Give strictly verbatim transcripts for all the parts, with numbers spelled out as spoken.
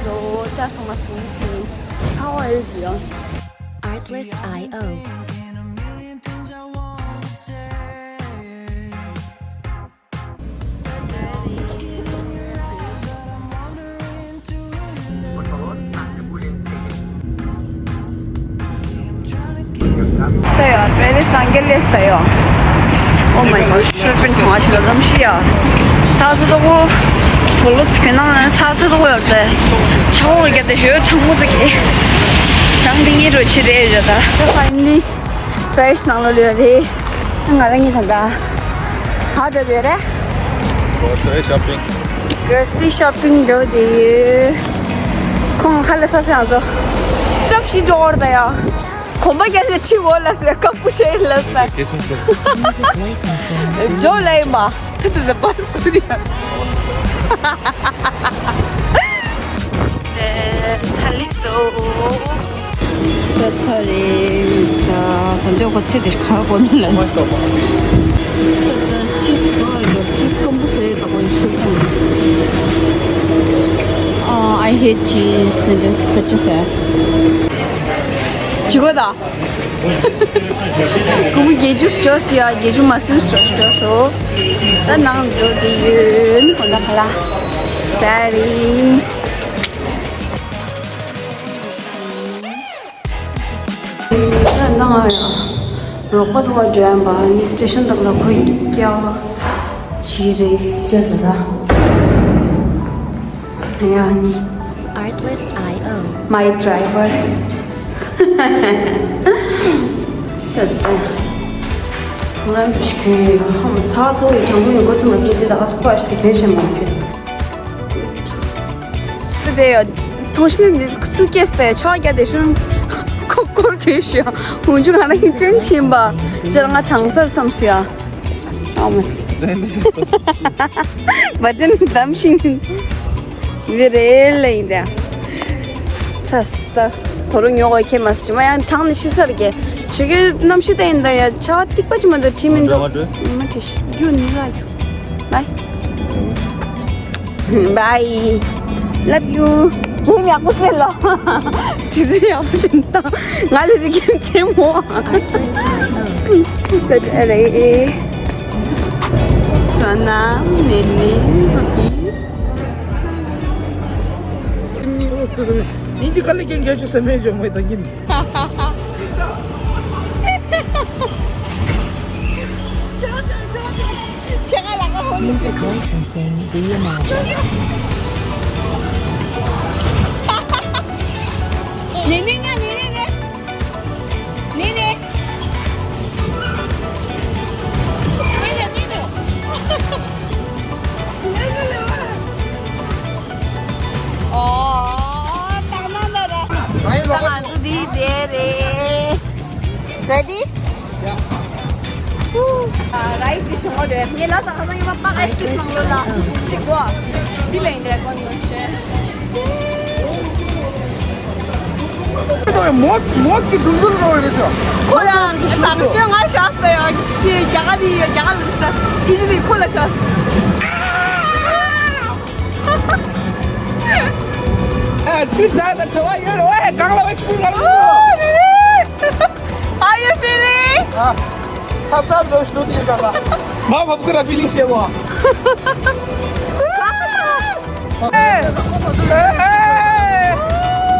ལོ་ཅག་ཚང་མ་སུ་ཡིན་སུ་ཡིན། ཚ་བ་ཡོད་ཀྱི་ཡང་། Artlist I O. ད་ཡང་པེ་རི་སི་ལ་འགྱེལ་ལེ་ད་ཡང་། Oh my god, ཤོར་པིན་ཐང་ཆུ་ལམ་ཤི་ཡ། ཚ་ཚ་དོ་གོ། བོ་ལོ་སི་ཁྱོད་ནང་ཚ་ཚ་དོ་གོ་ཡོད་དེ། ཆ་བོ་རྒྱབ་དེ་ཞོ་ཆང་མོ་དེ་གི། ཆང་དེ་ངེད་རོ་ཆི་རེད་ཡོད་ད། ད་ཕའི་ནལ་ལི་པེ་རི་སི་ནང་ལོ་ལུས་རེད། ང་རང་གཉིས་ད་ད། ཧ་འགྲོ་དེ་རེད། Grocery shopping. Grocery shopping འགྲོ་དེ་ཡོད། ཁོང་ཧ་ལས་ས་སེ་ཡང་ཚོ། སི་ཊོབ་ཤི་འགྲོ་བར་ད་ཡ། གོམ་པ་རྒྱག་ནས་ཁྲིད་འོ་ལ་ཟེར་སྐབས་པོ་ཤེས་ལ་ཟེར། Music licensing. ཇོ་ལའི་མ། ད་ད་ད་པ་སྐུ་རི། ད་ལིག་སོ། ད་ཚ་རེད་ཅག་ད་འདོད་གོ་ཚེ་དེར་ཁ་གོ་ནི་ལ། ཅིས་ཀ་ཅིས་ཀམ་པོ་ཟེར་ད་གོ་ཤུག་ཀམ། Oh, I hate cheese. Just such a sad. ཇི་གོ་ད། ཀུ་མུ་གེ་ཇུས་ཅོས་ཡ་གེ་ཇུ་མ་སིམ་ཅོས་ཅོས་སོ། ད་ནང་འགྲོ་དེ་ཡོད་ནི་ཁོ་ན་ཁ་ལ། Sorry. ད་ནང་ཡ་རོགས་པ་ཐུག་པ་འགྲོ་ཡ་པ་ནི་སི་ཊེ་ཤན་དག་ལ་ཁོ་སྐྱེལ་བ་བྱེད་རེད་ཅེས་ད་ད། ཡ་ནི། Artlist I O. My driver. ད་ད། ང་འདྲ་ཞིག་གི་ཧམ་ས་ཚོ་ཡི་དྲང་པོ་ཡོད་གོ་ཚི་མ་སི་དེ་ད་ཨ་སི་ཁོ་ཨ་ཤི་དེ་གས་ཤེས་མ་བྱུང་། དེ་ཡ་ཐོང་ཤི་ནི་སུ་ཀེ་སི་དེ་ཆ་རྒྱ་དེ་ཤིན་ཁོ་སྐོར་གས་ཤི་ཡ་ཧུང་ཇུ་ང་རང་ཡིན་ཅན་ཕྱིན་པ་ཅེ་ང་གྲང་སར་བསམ་ཤི་ཡ། Thomas. Button damn shing. Very late. ཚ་སི་ད། དོ་རུ་ཉོ་བ་ཁྱེད་མ་སི་མ་ཡང་གྲང་ནི་ཤི་སར་གེ། ཆུ་གི་གནམ་གཤིས་ད་ཡིན་ད་ཡ་ཆ་བ་ཏིག་པ་ཅི་མ་འདུག་ཁྲིམ་མི་འདུག་མ་ཁྲིད་ཤི་རྒྱུ་ནི་ལ་རྒྱུ། Bye. Bye. Love you. གེམ་ཡག་པོ་རྩེ་ལོ། དེ་ཚོ་ཡག་པོ་ཅིག་བཏང་། ང་ལ་དེ་གེམ་རྩེ་མོ། ད་རེད། ས་ན་ནེ་ནེ་ཕུ་གི། ཡིན་གྱི་ག་ལེ་གེང་གེ་ཆུ་སེ་མེ་ཇོ་མོ་ད་ཡིན། Music licensing reimagined. ནེ་ནེ་ང་ནེ་ནེ་ནེ། ནེ་ནེ། ནེ་ནེ་ནེ་ནེ། ཨོ། ད་ང་ཚོ་འདི་བསྡད་རེད། Ready? རའི་ཏི་ཞོག་རེད། ངས་ལ་ས་ཁ་སང་ཉི་མ་པ་ཨེ་ཅི་སོང་ལོ་ལ་ཅི་གོ། འདི་ལས་འདྲ་གོ་ནོ་ཆེ། མོ་མོ་གི་དུང་དུང་རོ་རེད་ཅོ། ཁོ་ཡང་ད་ཤོ་ང་ཤ་སྟེ་ཡང་རྒྱ་ག་དེ་རྒྱ་ག་ལ་ས་ཨི་ཇི་དེ་ཁོ་ལ་ཤ། ཨ་ཆུ་ཟ་ད་ཁྲ་བ་ཡོད་རེད། ཨོ་ཧེ་གང་ལ་བ་ཆུ་ང་རུ། How you feeling? ཨ་ཚབ་ཚབ་ལོ་ཤུ་དུ་དེ་ས་ལ། མ་བབ་ཀི་ར་ཕི་ལིང་ཤེ་བ། ཨེ་ཨེ་ཨེ།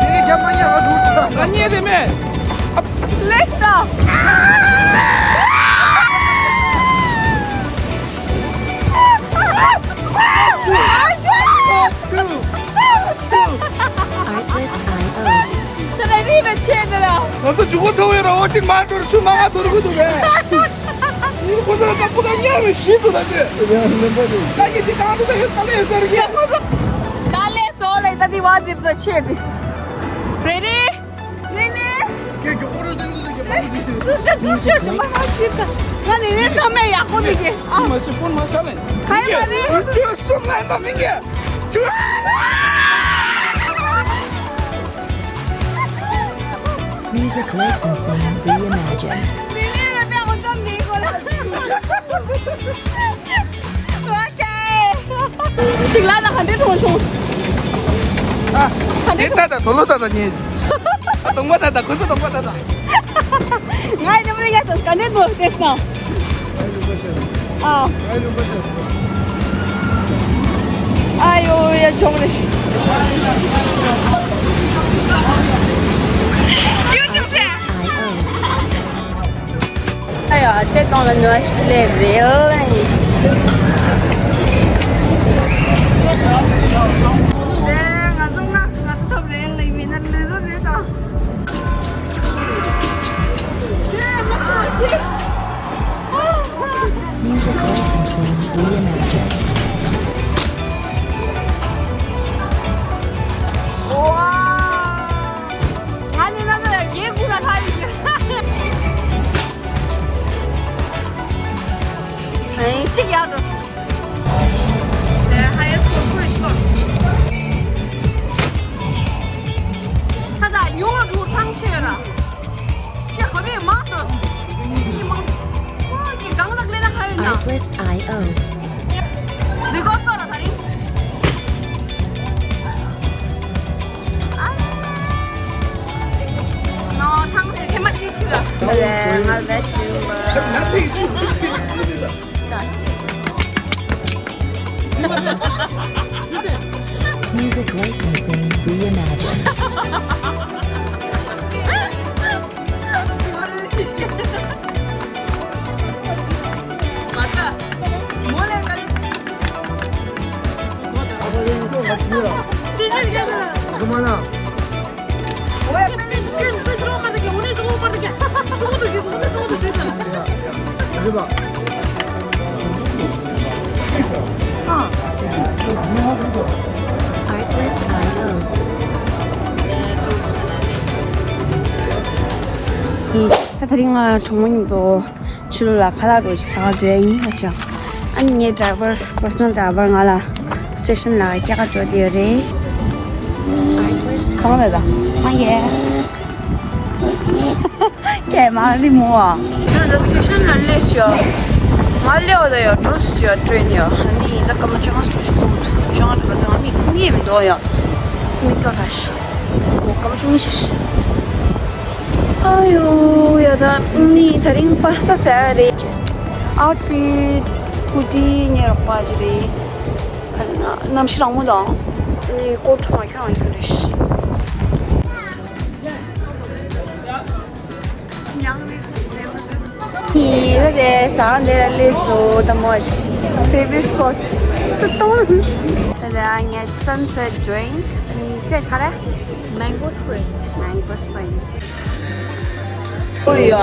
དེ་རིང་རྒྱ་མ་ཉལ་བ་འགྲོ་ད། ང་ཉལ་དེ་མེད། Let's go. Artlist I O. ང་ཚོ་ཇུ་གོ་ཚོ་ཡོད་ར་འོ་ཅིག་མ་འགྲོ་ར་ཆུ་མ་ང་དོར་གི་འདུག་གས། ཁོ་ཚོ་ལ་ཀ་པུ་ཀ་ཉལ་བའི་ཤི་ཚོ་ལ་ཅེ། ད་ཀྱི་དེ་གང་དུ་ད་ཡོད་ད་ལེ་ཟེར་གི། ད་ལེ་སོ་ལེ་ད་དེ་བ་དེ་ད་ཆེ་དེ། Ready? ནེ་ནེ། ཀེ་ཀེ་ཨོ་རོ་ཏེ་ཏེ་ཏེ་ཀེ་པ་ཏེ་ཏེ། ཚུར་ཤོག་ཚུར་ཤོག་ཤོག་མ་མ་ཤི་ད། ང་ནེ་ནེ་ཐ་མེ་ཡག་པོ་འདི་ཀེ། ཨ་མ་ཤི་ཕོན་མ་ཤ་ལེ། ཁ་ཡ་མ་རེད། ཁྱོད་གསུམ་ལ་ད་མི་ཀེ། ཁྱོད། Music licensing reimagined. ནེ་ནེ་རེ་པེ་ཨོ་ཙམ་འདི་གོ་ལ། ཨོ་ཀེ། ཅིག་ལ་ད་ག་འདྲེ་ཐོང་ཐོང་། ཨ། དེ་ལྟ་དང་དོ་ལོ་ལྟ་དང་ཉེ། ཨ་གདོང་པ་ལྟ་དང་ཁོ་ཚོ་གདོང་པ་ལྟ་དང་། ང་ཡི་འདི་མོ་རེ་ཡ་ཚོ་ག་འདྲེ་འདུག་ལྟས་ན། ཨ། ཨ་ཡོ་ཡ་ཆོག་རེ་ཤི། ཨ་ཡ་དེ་གང་ལ་ནུ་ཨ་ཤི་ལེ་རེ་ལ་ཡིན། ང་ཚོ་ང་ང་ཚོ་ཐོབ་རེ་ལ་ཡིན་མིན་ན་ལུས་ཚོ་རེད་དང་། Music licensing reimagined. ང་ནི་ན་ཚ་རྒྱལ་ཁུག་ལ་ལྷ་ཡིན། ཨེ་གཅིག་ཡག་འགྲོ། ཁ་ད་ཡོང་འགྲོ་ཐང་ཆད་ར། ཁྱེད་ཧ་བེ་མ་ཏོ། ཨི་མ། ཁོ་གི་གང་ལག་ལེ་ན་ཧ་ཡོད་ན། Artlist ཨའི་ཨོ། ལི་གོ་ཏོ་ར་ད་རིང་། ཨ། ནོ་ཐང་ཆད་ཐེ་མ་ཤི་ཤི་ར། ང་བེ་སི་ཊི་ཡུ་བ། Music licensing reimagined. Artlist ཨའི་ཨོ། ད་དེ་རིང་ང་གྲོགས་མོ་མཉམ་དུ་ཆུ་ལུ་ལ་ཁ་ལག་འགྲོ་ཆུ་ཚང་འགྲོ་ཡ་ཡིན་ཧ་ཤང་། ཨ་ནི་ངའི་ཌ་རའི་བར་པར་སོ་ནལ་ཌ་རའི་བར་ང་ལ་སི་ཊེ་ཤན་ལ་སྐྱེལ་ག་འགྲོ་བསྡད་ཡོད་རེད། གང་རེད་ད། མ་ཡེ། ཀྱེ་མ་རི་མོ་ཨ། ད་ལ་སི་ཊེ་ཤན་ལ་སླེབས་ཤག་ང་སླེབས་པ་ད་ཡ་འགྲོ་སི་ཡ་ཊེ་རེན་ཡ། ཨ་ནི་ད་སྐར་མ་བཅོ་ལྔ་ཙམ་ཞིག་འདུག་བཅོ་ལྔ་རེ་བ་ཙམ་མི་ཁུག་ཡས་མི་འདུག་ཡ། མི་ཀ་ར་ཤི། འོ་སྐར་མ་བཅོ་ལྔ་ཞིག་ཤི། ཨ་ཡོ་ཡ་ད་ནི་ད་རིང་པ་སྟ་ཟ་ཡ་རེད། ཨའུ་ཊི་ཕིཊ་ཧུ་ཌི་ངའི་རོགས་པ་ཞིག་རེད། གནམ་གཤིས་རང་མོ་དང་། ནི་ཀོ་ཊི་མ་ཁྱོད་རང་ཁྱོད་རེད། ཡིན་ད་དེ་ཟ་འདི་ལ་སླེབས་སོ་ད་མོ་ཤི། ཕེ་ཝ་རི་ཊི་སི་པོ་ཊི་ཏུ་ཏོང་། ད་དེ་ངས་སན་སེ་ཊི་ཌི་རིང་ཀི་ནི་ཁྱོད་ག་རེ། Mango Spring. Mango Spring. ཨོ་ཡ།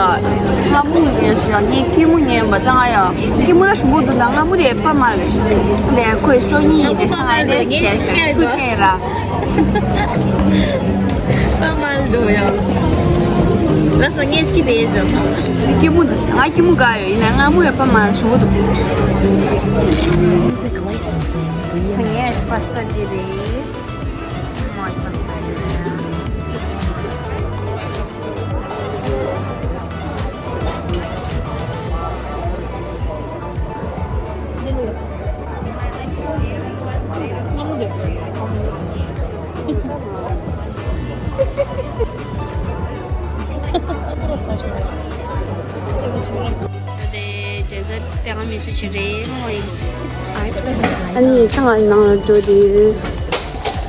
ང་མོ་ངས་ཤི་ཡ་ངས་སྐྱི་མོ་ཉན་པ་ད་ང་ཡ། སྐྱི་མོ་ད་ཞུ་བོ་འདུག་ད་ང་མོ་དེ་ཕ་མ་ལ་ཤི། དེ་ཁོས་སྤྲོ་ཉིད་དེ་ས་ང་དེ་ཆེ་ཤི་ཚུ་ཐེ་ར། ས་མལ་འགྲོ་ཡང་། ལ་ས་ངས་ཤི་བེ་ཇོ། སྐྱི་མོ་ང་སྐྱི་མོ་དགའ་ཡོད་ཡིན་ན་ང་མོ་ཡོད་པ་མ་ཆུ་བོ་འདུག་ངས་པ་སྟ་འདི་རེད། མོ་པ་སྟ་རེད། ཨ་ནི་ཚང་མ་ནང་ལ་འགྲོ་དུས་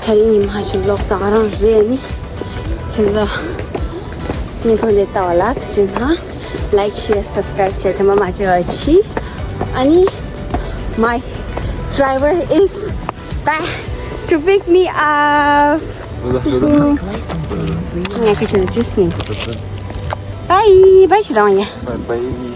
ད་རིང་ཉི་མ་ཞིག་ལོག་ད་རང་རེད་ནི། དེ་ཚོ་བརྙན་ཐུང་འདི་ལྟ་བ་ལ་ཐུགས་རྗེ་གནང་། Like, share, subscribe བྱས་དྲན་པ་མ་བརྗེད་རོགས་གྱིས། ཨ་ནི་my driver is back to pick me up. ངས་ཁྱོད་ལ་ཇུས་ཉོས། Bye bye བྱེད་དང་ཡ། Bye bye.